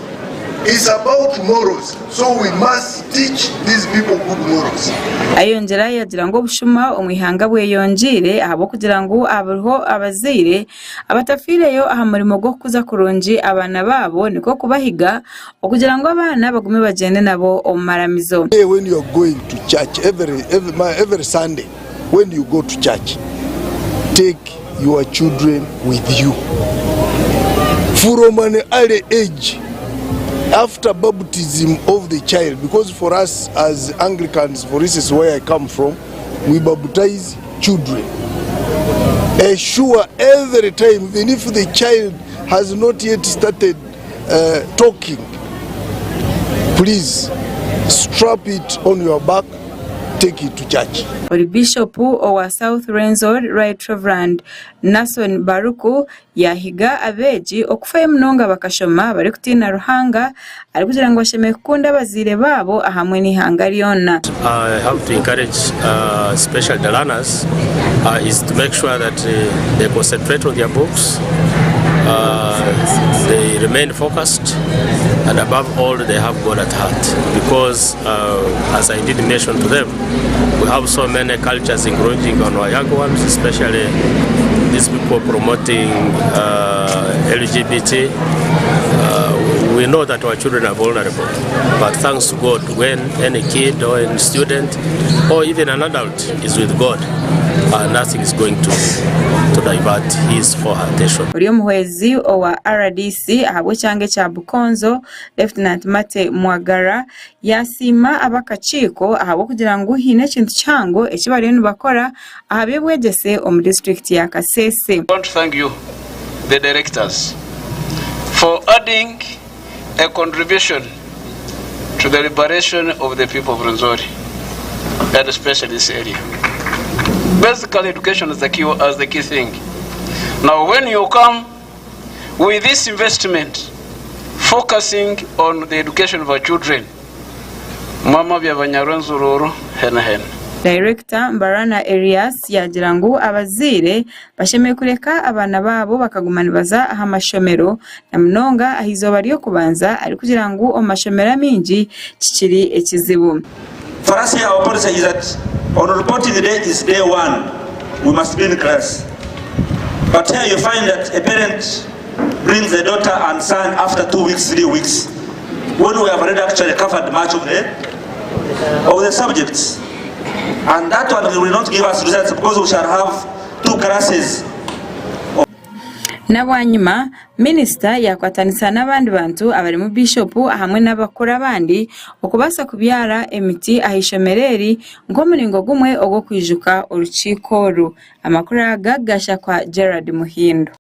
[SPEAKER 15] it's about morals so we must teach these people good morals
[SPEAKER 12] Ayongyera yagira ngu obushuma omu ihanga bweyongyeire ahabw'okugira ngu hariho abazaire abatafiireyo aha murimo gw'okukuza kurungi abaana baabo nikwo kubahiga okugira ngu abaana bagume bagyende nabo omu maramizo.
[SPEAKER 15] When you are going to church every, every, every Sunday when you go to church take your children with you from an early age after baptism of the child because for us as Anglicans for instance where I come from we baptize children ensure every time even if the child has not yet started uh, talking please strap it on your back take it to church.
[SPEAKER 12] Ori Bishopu owa South Rwenzori Right Rev. Nason Baruku yaahiga abeegi okufayo munonga bakashoma barikutiina Ruhanga arikugira ngu bashemereire kukunda abazaire baabo ahamwe n'eihanga ryona.
[SPEAKER 24] I have to encourage uh, especially the learners uh, is to make sure that uh, they concentrate on their books, uh, they remain focused, and above all, they have God at heart. Because, uh, as I did mention to them, we have so many cultures encroaching on our young ones, especially these people promoting uh, LGBT. Uh, we know that our children are vulnerable, but thanks to God, when any kid or any student or even an adult is with God, uh, nothing is going to, to divert his or her attention.
[SPEAKER 12] Ori omuhwezi owa RDC ahabw'ekyanga ekya Bukonzo, Lieutenant Mate Mwagara yaasiima ab'akakiiko ahabw'okugira ngu haine ekintu kihango eki bariyo nibakora aha by'obwegyese omu disiturikiti ya Kasese.
[SPEAKER 25] I want to thank you, the directors, for adding a contribution to the liberation of the people of Rwenzori and especially this area. Basically education is the key, as the key thing. Now when you come with this investment focusing on the education of our children, mwama bya Banyarwenzururu hena hena.
[SPEAKER 12] Dayirekita Mbarana Erias yaagira ngu abazaire bashemereire kureka abaana baabo bakaguma nibaza aha mashomero na munonga aha izooba ry'okubanza arikugira ngu omu mashomero amaingi kikiri ekizibu.
[SPEAKER 2] For us here our policy is that on reporting day is day one, we must be in class. But here you find that a parent brings a daughter and son after 2 weeks, 3 weeks, when we have already actually covered much of the subjects. And that one will not give us results because we shall have two classes.
[SPEAKER 12] Na bwanyima, minisita yaakwatanisa n'abandi bantu abarimu Bishopu hamwe n'abakuru abandi okubaasa kubyara emiti aha ishomero eri nk'omuringo gumwe ogw'okwijuka orukiiko oru. Amakuru aga gashakwa Gerald Muhindo.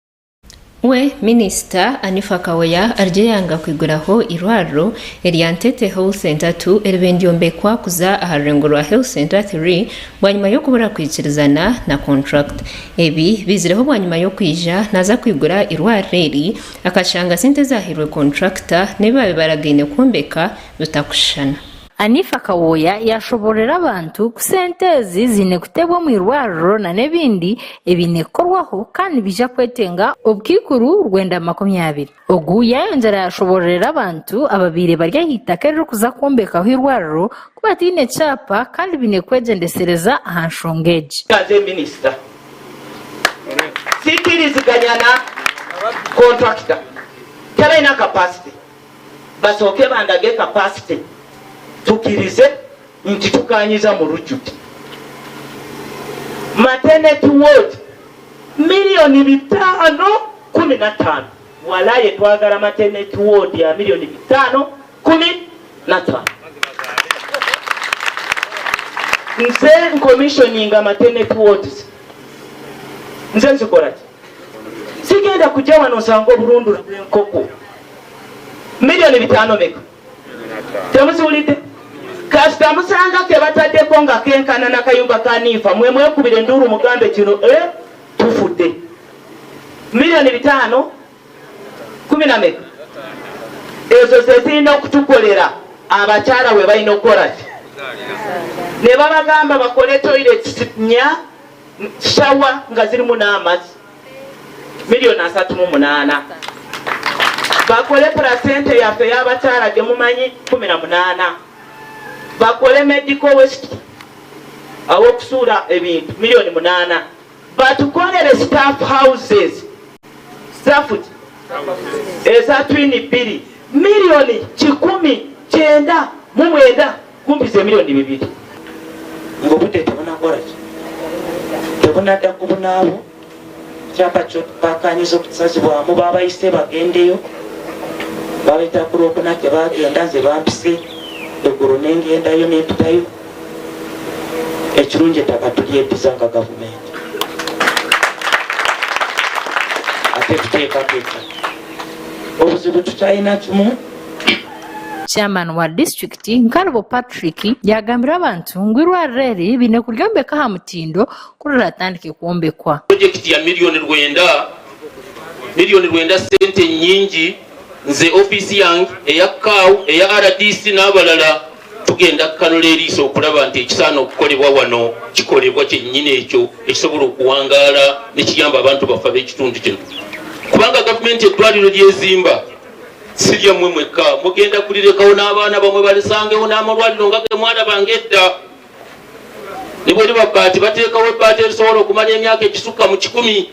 [SPEAKER 4] We minisita Anifa Kawoya aryeyanga kwiguraho irwariro erya Ntete Health Center 2 eribe ndyombekwa kuza aha rurengo rwa Health Center 3 bwanyima y'okubura kwikirizana na contract. Ebi bizireho bwanyima y'okwija naza kwigura irwariro eri akashanga sente zahirwe contractor n'ebi baragaine kwombeka bitakushushana.
[SPEAKER 6] Anifa Kawoya yashoborera abantu ku sente ezi ziine kuteebwa omu irwariro na n'ebindi ebiine kukorwaho kandi nibiija kwetenga obukaikuru 920. Ogu yayongyera yashoborera abantu ababaire bari aha itaka eririkuza kwombekaho irwariro ku bataine kyapa kandi baine kwegyendesereza aha nshonga egi.
[SPEAKER 13] Nze minisita sikiriziganya na contractor, tebalina capacity. Basooke bandage capacity, tukirize nti tukanyiza mu rujjudde. Maternity ward 515 miliyoni, walaye twagala maternity ward ya 515 miliyoni. Nze ncommissioninga maternity wards, nze nzikola ki? Sigenda kujja wano nsanga obulundula bw'enkoko. 5 miliyoni meka? Temuziwulidde? Kasita musanga ke bataddeko nga kenkana nakayumba ka Niifa, mwe mwekubira enduulu mugambe kino e tufudde. 515 miliyoni na meka ezo ze zirina okutukolera abakyala we balina okukola ki? Ne babagamba bakole toilets nnya, shower nga zirimu n'amazzi, 38 miliyoni. Bakole placenta yaffe y'abakyala gye mumanyi, 18. Bakole medical waste, awokusuula ebintu, 8 miliyoni. Batukolere staff houses, staff eza twin bbiri, 199 miliyoni, kumpi ze 2 miliyoni.
[SPEAKER 16] Ng'obudde tebunakola ki, tebunadda ku bunaabo. Kyapa kyo bakanyiza okusazibwamu, babayise bagendeyo, babaita ku Lwokuna, tebagenda. Nze bampise eggulo nengendayo nempitayo. Ekirungi ettaka tulyeddiza nga gavumenti, ate tuteekako ettaka. Obuzibu tukyalina kimu.
[SPEAKER 6] Chairman wa disitulikiti Nkalubo Patrick yagambira abantu ngu eirwariro eri baine kuryombeka aha mutindo ku riratandike kwombekwa.
[SPEAKER 25] Purojekiti ya 900 miliyoni, 900 miliyoni sente nyingi. Nze ofiisi yange eya CAO, eya RDC n'abalala tugenda kukanula eriiso okulaba nti ekisaana okukolebwa wano kikolebwa kyennyini, ekyo ekisobola okuwangaala nekiyamba abantu baffe ab'ekitundu kino, kubanga gavumenti eddwaliro lyezimba si lyammwe mwekka, mugenda kulirekawo n'abaana bamwe balisangewo n'amalwaliro nga ge mwalabanga edda. Ne bwe liba bbaati, bateekawo ebbaati erisobola okumala emyaka ekisukka mu 100,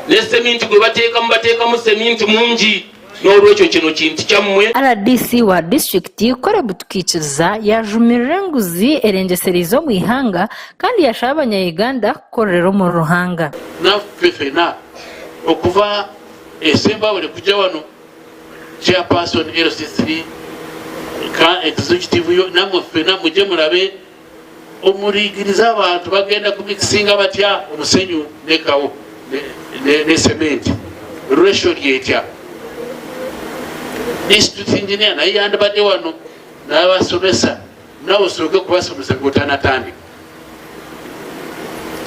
[SPEAKER 25] ne seminti gwe bateekamu, bateekamu seminti mungi. N'olwekyo kino kintu kyammwe.
[SPEAKER 6] RDC wa disitulikiti Caleb Tukiikiriza yajumirira enguzi erengyesereize omu ihanga kandi yashaba abanya-Uganda kukorera omuri Ruhanga.
[SPEAKER 17] Naffe fena okuva esembabule kujja wano, chairperson LC3 ka executive yo, namwe ffena mujje mulabe omurigiriza abantu bagenda kumixinga batya omusenyu nekawo ne cement, ratio lyetya. District engineer naye yandibadde wano. N'abasomesa nawe osooke kubasomesa ng'otanatandika.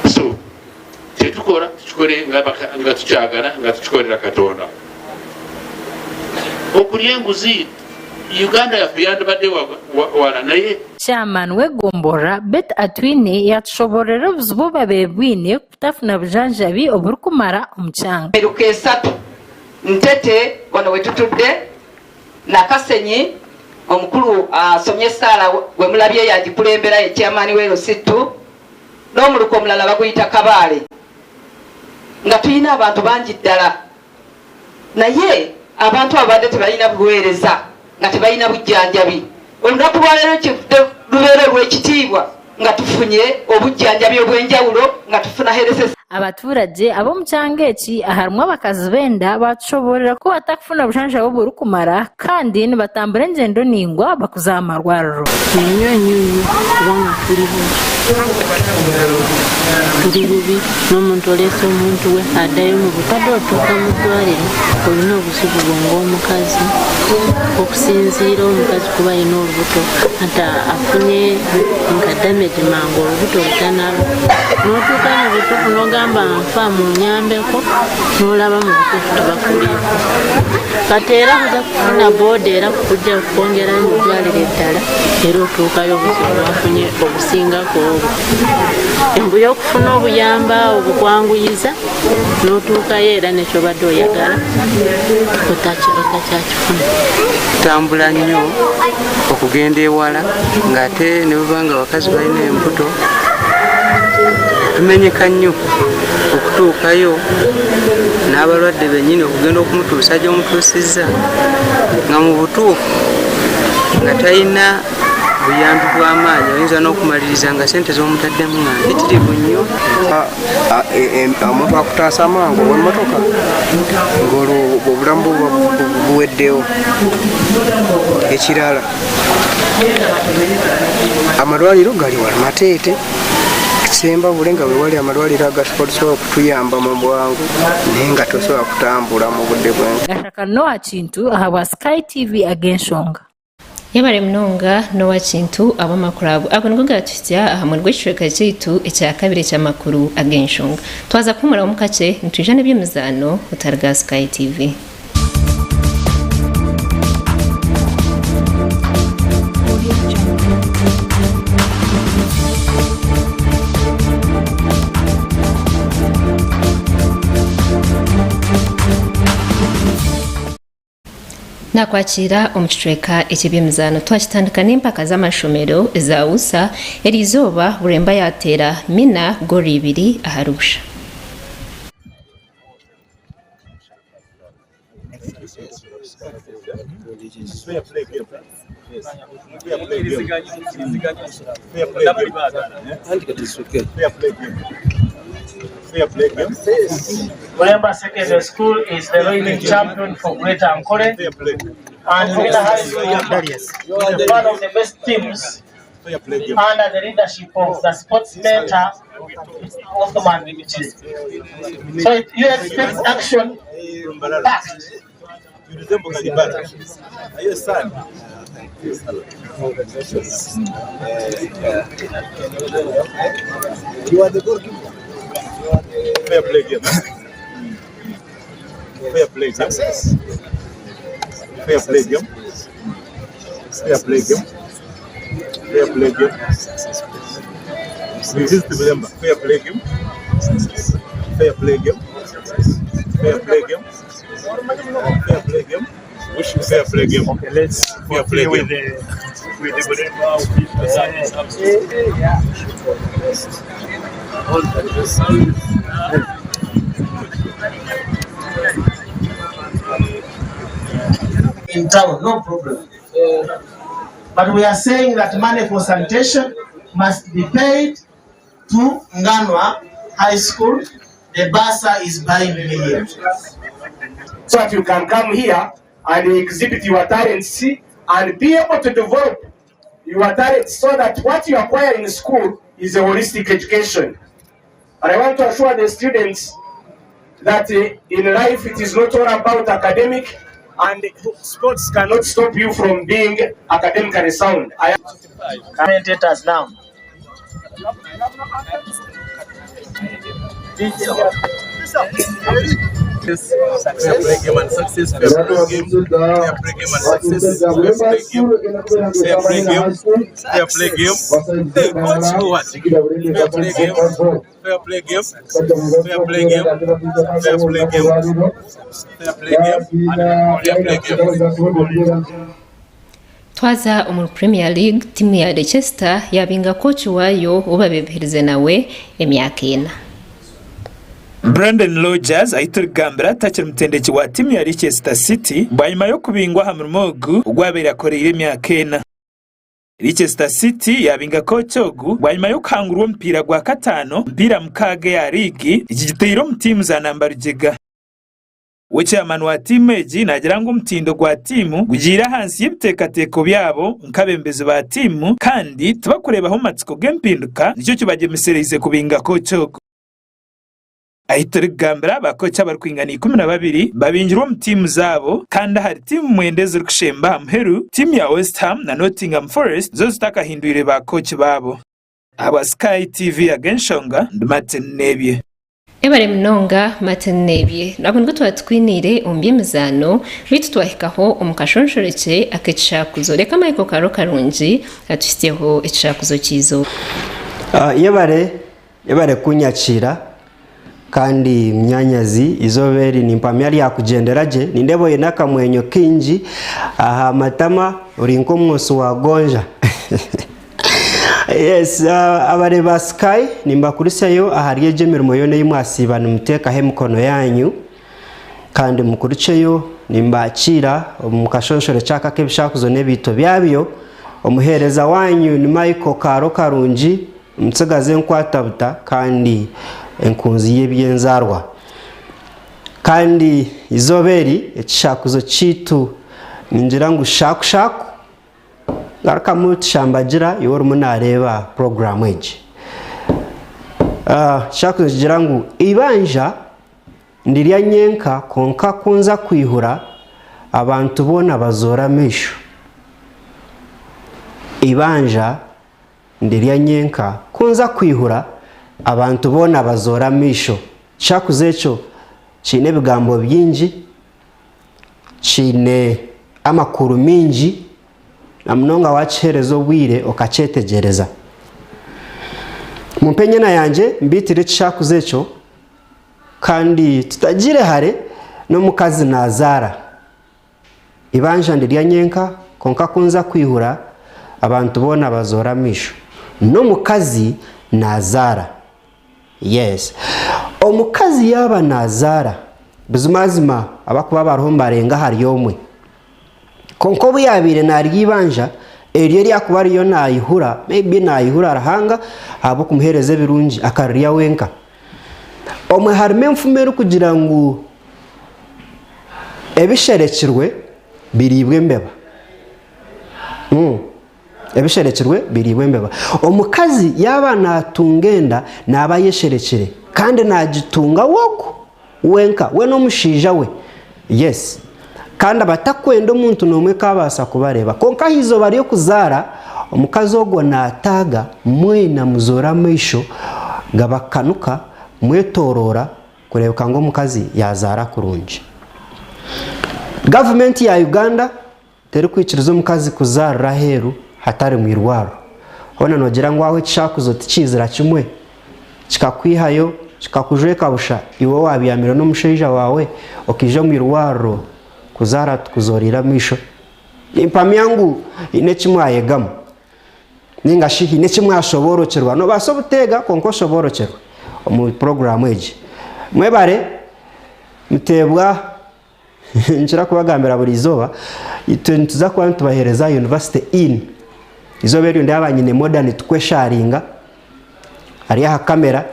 [SPEAKER 17] So kyetukora tukikore nga tukyagala nga tukikorera Katonda. Okulya enguzi Uganda yaffe yandibadde wala naye.
[SPEAKER 6] Chairman w'egomborora, Betty Atwine yatushobororera obuzibu obu babaire bwine kutafuna bujanjabi oburikumara omu kyanga.
[SPEAKER 1] Emiruka esatu, Ntete wano wetutudde, Nakasenyi, omukulu asomye essaala gwe mulabye y'agikulembera ye Chairman we LC ii n'omuluka omulala baguyita Kabaale nga tulina abantu bangi ddala naye abantu abo babadde tebalina buweereza nga tebalina bujjanjabi. Olunaku lwaleero kivudde lubeera olw'ekitiibwa nga tufunye obujjanjabi obw'enjawulo nga tufuna health
[SPEAKER 6] Abaturagye ab'omu kyanga eki aharimu abakazi b'enda baatushoboorora ku batakufuna bujanjabi oburikumara kandi nibatambura engyendo ndaingwa bakuza aha marwariro.
[SPEAKER 11] Nnyo nnyo nnyo kubanga tuli bubi tuli bubi n'omuntu oleese omuntu we addayo mu butadde otuuka mu ddwaliro olina obuzibu bwo ng'omukazi okusinziira omukazi kuba alina olubuto ati afunye nka damage mangu olubuto lutanalo n'otuuka mu butuufu n'ogamba nfa munyambeko n'olaba mu butuufu tebakuliiko kati era kuja kufuna booda era kukujja kwongerayo mu ddwaliro eddala era otuukayo obuzibu bwafunye obusingako obwo embu y'okufuna obuyamba obukwanguyiza n'otuukayo era nekyobadde oyagala otakyakifuna
[SPEAKER 18] tutambula nnyo okugenda ewala ng'ate ne bweba nga abakazi balina embuto tumenyeka nnyo okutuukayo n'abalwadde bennyini okugenda okumutuusa gy'omutuusizza nga mu butuufu nga talina buyambi bw'amaanyi oyinza n'okumaliriza nga sente z'omutaddemu nga mpitirivu nnyo
[SPEAKER 19] E, e, omuntu akutaasa amangu owemmotoka ng'olwo obulamu bwe buweddewo ekirala amalwaliro gali wala mateete sembabule nga wewali amalwaliro agasobola okutuyamba mu bwangu naye nga tosobola kutambula mu budde bwensi
[SPEAKER 6] Gashaka Noah Kintu ahabwa Sky TV ag'enshonga.
[SPEAKER 4] Yebare munonga Noah Kintu ab'amakuru ago. Ago nigo gaatuhitsya aha muheru gw'ekicweka kyaitu ekyakabiri eky'amakuru ag'enshonga. Twaza kuhuumuramu kakye, nitwija n'eby'emizaano otariga aha Sky TV. Naakwakiira omu kicweka eky'eby'emizaano twakitandika n'empaka z'amashomero eza USSA, eriizooba Buremba yaateera Mina goolo ibiri ahari busha.
[SPEAKER 20] Bulemba Secondary School is the reigning champion for Greater Ankole and Mina High School is one of the best teams under the leadership of the sports mentor Othman So it, you expect action packed.
[SPEAKER 15] You are the goalkeeper.
[SPEAKER 26] Fair play game. Fair play game. Success. Fair play game. Fair play game. Fair play game. Resist Bulemba. Fair play game. Fair play game. Fair play game. Fair play game. Wish you fair play game.
[SPEAKER 20] Okay, let's
[SPEAKER 26] fair play game.
[SPEAKER 20] with the with the Bulemba. Yeah. All the best. In town, no problem. But we are saying that money for sanitation must be paid to Nganwa High School. The bursar is buying me here.
[SPEAKER 27] So that you can come here and exhibit your talents and be able to develop your talents so that what you acquire in school is a holistic education. And I want to assure the students that eh, in life it is not all about academic, And sports cannot stop you from being academically sound. I
[SPEAKER 20] Commentators now.
[SPEAKER 26] Fair play game and success. Fair play game. Fair play game and success. Fair play game. Fair play game. Fair play game. Hey, coach, what? Fair play game. Fair play game. Fair play game. Fair play game. Fair play game. Fair play game.
[SPEAKER 4] Twaza omuri Premier League, tiimu ya Leicester yaabinga kooki waayo ou babeebihirize nawe emyaka ena.
[SPEAKER 3] Brendan Rodgers ahu turikugambira takiri mutendeki wa tiimu ya Leicester City bwanyima y'okubingwa aha murimo ogu ogu abaire akoreire emyaka ena. Leicester City yaabinga kooki ogu bwanyima y'okuhangurwa omupiira gwa kataano mipiira mukaaga eya riigi ekigiteire omu tiimu za namba rugyega. We chairman wa tiimu egi naagira ngu omutindo gwa tiimu gugiire ahansi y'ebiteekateeko byabo nk'abeebembezi ba tiimu kandi tibakureebaho matsiko g'empinduka nikyo kibagyemesereize kubinga kooki ogu. Ahi turikugambira, ba kooki abarikwingana 12 babingirwe omu tiimu zaabo kandi ahari tiimu mwenda ezirikushemba aha muheru, tiimu ya West Ham na Nottingham Forest zo zitakahindwire ba kooki baabo. Ahabwa Sky TV ag'enshonga, ndi Martin Nebye.
[SPEAKER 4] Ebare munonga Martin Nebye. Ago nigo twaba tukwiniire omu by'emizaano beitu twahikaho omu kashonshorekye ak'ekishakuzo. Reka Michael Karo Karungi atuhitsyeho ekishakuzo ky'eizooba.
[SPEAKER 5] Yebare Yebare kunyakiira kandi munyanyazi eizooba eri nimpamya ryakugyendera gye. Nindeeba oine akamwenyo kaingi aha matama ori nk'omwosi wa gonja. Yes, abareebi ba Sky nimbakurisyayo ahari egyo emirimo yoona ei mwasiiba nimuteekaho emikono yaanyu kandi mukurukyeyo nimbakiira omu kashonshorekye aka ak'ebishakuzo n'ebiito byabyo. Omuheereza waanyu ni Michael Kaaro Karungi. Omutsigazi enkwatabuta kandi enkunzi y'eby'enzaarwa. Kandi eizooba eri ekishakuzo kyaitu ningira ngu shakushaku ngarukamu tushambagira iwe orimu naareeba puroguraamu egi. Ekishakuzo nikigira ngu eibanja ndirya nyenka kwonka ku nza kwihura abantu boona bazoora amaisho. Eibanja Ndirya nyenka, ku nza kwihura, abantu boona bazoora amaisho. Ekishakuzo ekyo kiine ebigambo bingi, kiine amakuru maingi, na munonga waakiheereza obwire okakyetegyereza. Mumpe enyena yangye mbaitire ekishakuzo ekyo, kandi tutagiire hare n'omukazi naazaara. Eibanja ndirya nyenka, kwonka ku nza kwihura, abantu boona bazoora amaisho. N'omukazi naazaara. Yes. Omukazi yaaba naazaara, buzimazima abakuba bariho nibarenga ahari omwe. Kwonka obu yaabaire naarya eibanja, eryo eri akuba ariyo naayihura, maybe naayihura Ruhanga ahabw'okumuheereza ebirungi, akarirya wenka. Omwe harimu enfumu erikugira ngu ebisherekirwe biriibwa embeba. Ebisherekirwe biriibwa embeba. Omukazi yaaba naatunga enda naaba ayesherekire kandi naagitunga we ogu wenka, we n'omushaija we. Yes. Kandi abatakwenda omuntu n'omwe kaabaasa kubareeba. Kwonka aha izooba ry'okuzaara, omukazi ogwo naataaga, mwena muzoora amaisho gabakanuka, mwetooroora kureebeka ngu omukazi yaazaara kurungi. Gavumenti ya Uganda terikwikiriza omukazi kuzaarira aheeru hatari mu irwariro. Hoona noogira ngu aho ekishakuzo tikiizira kimwe kikakwihayo kikakujweka busha iwe waabyamire n'omushaija waawe okaija omu irwariro kuzaara tukuzoreire amaisho? Nimpamya ngu haine eki mwayegamu nainga shi haine eki mwashoboorokyerwa. Noobaasa obuteega kwonka oshoboorokyerwe omu puroguraamu egi. Mwebare muteebwa Nkira kubagambira buri izooba, itwe nituza kuba nitubaheereza aha University Inn. Izooba eryo ndyaba nyine Modern tukwesharinga ari aha kamera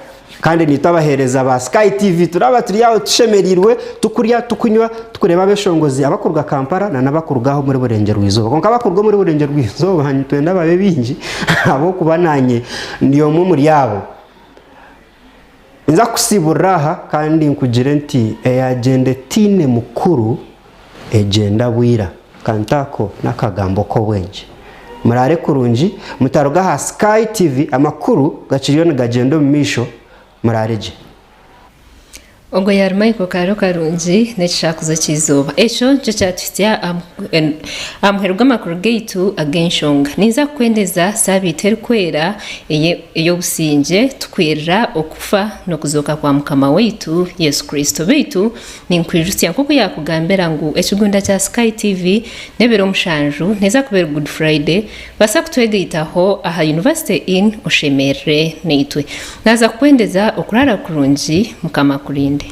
[SPEAKER 5] kandi nitwe abaheereza ba Sky TV turaba turi aho tushemereirwe tukurya tukunywa tukureeba abeshongozi abakuruga Kampala na n'abakuruga aho omuri Burengyerwa Izooba. Kwonka abakuruga omuri Burengyerwa Izooba nitwenda babe baingi ahabw'okuba naanye ndi omwe omuri abo. Ninza kukusiiburira aha kandi nkugire nti eyagyenda etaine mukuru Egyenda bwira. Kantu ako n'akagambo k'obwengye. Muraare kurungi, mutaruga aha Sky TV, amakuru gakiriyo nigagyenda omu maisho, muraare gye.
[SPEAKER 4] Ogwo yaari Michael Kaaro Karungi n'ekishakuzo ky'eizooba. Ekyo nikyo kyatuhitsya aha muheru gw'amakuru gaitu ag'enshonga. Ninza kukwendeza saabiiti erikwera ey'obusingye tukwirira okufa n'okuzooka kwa Mukama waitu Yesu Kristo. Beitu Ninkwijutsya nk'oku yaakugambira ngu ekigunda kya Sky TV n'ebiro mushanju neeza kuba eri Good Friday, baasa kutwegaitaho aha University Inn oshemerere naitwe. Naaza kukwendeza okuraara kurungi, Mukama akurinde.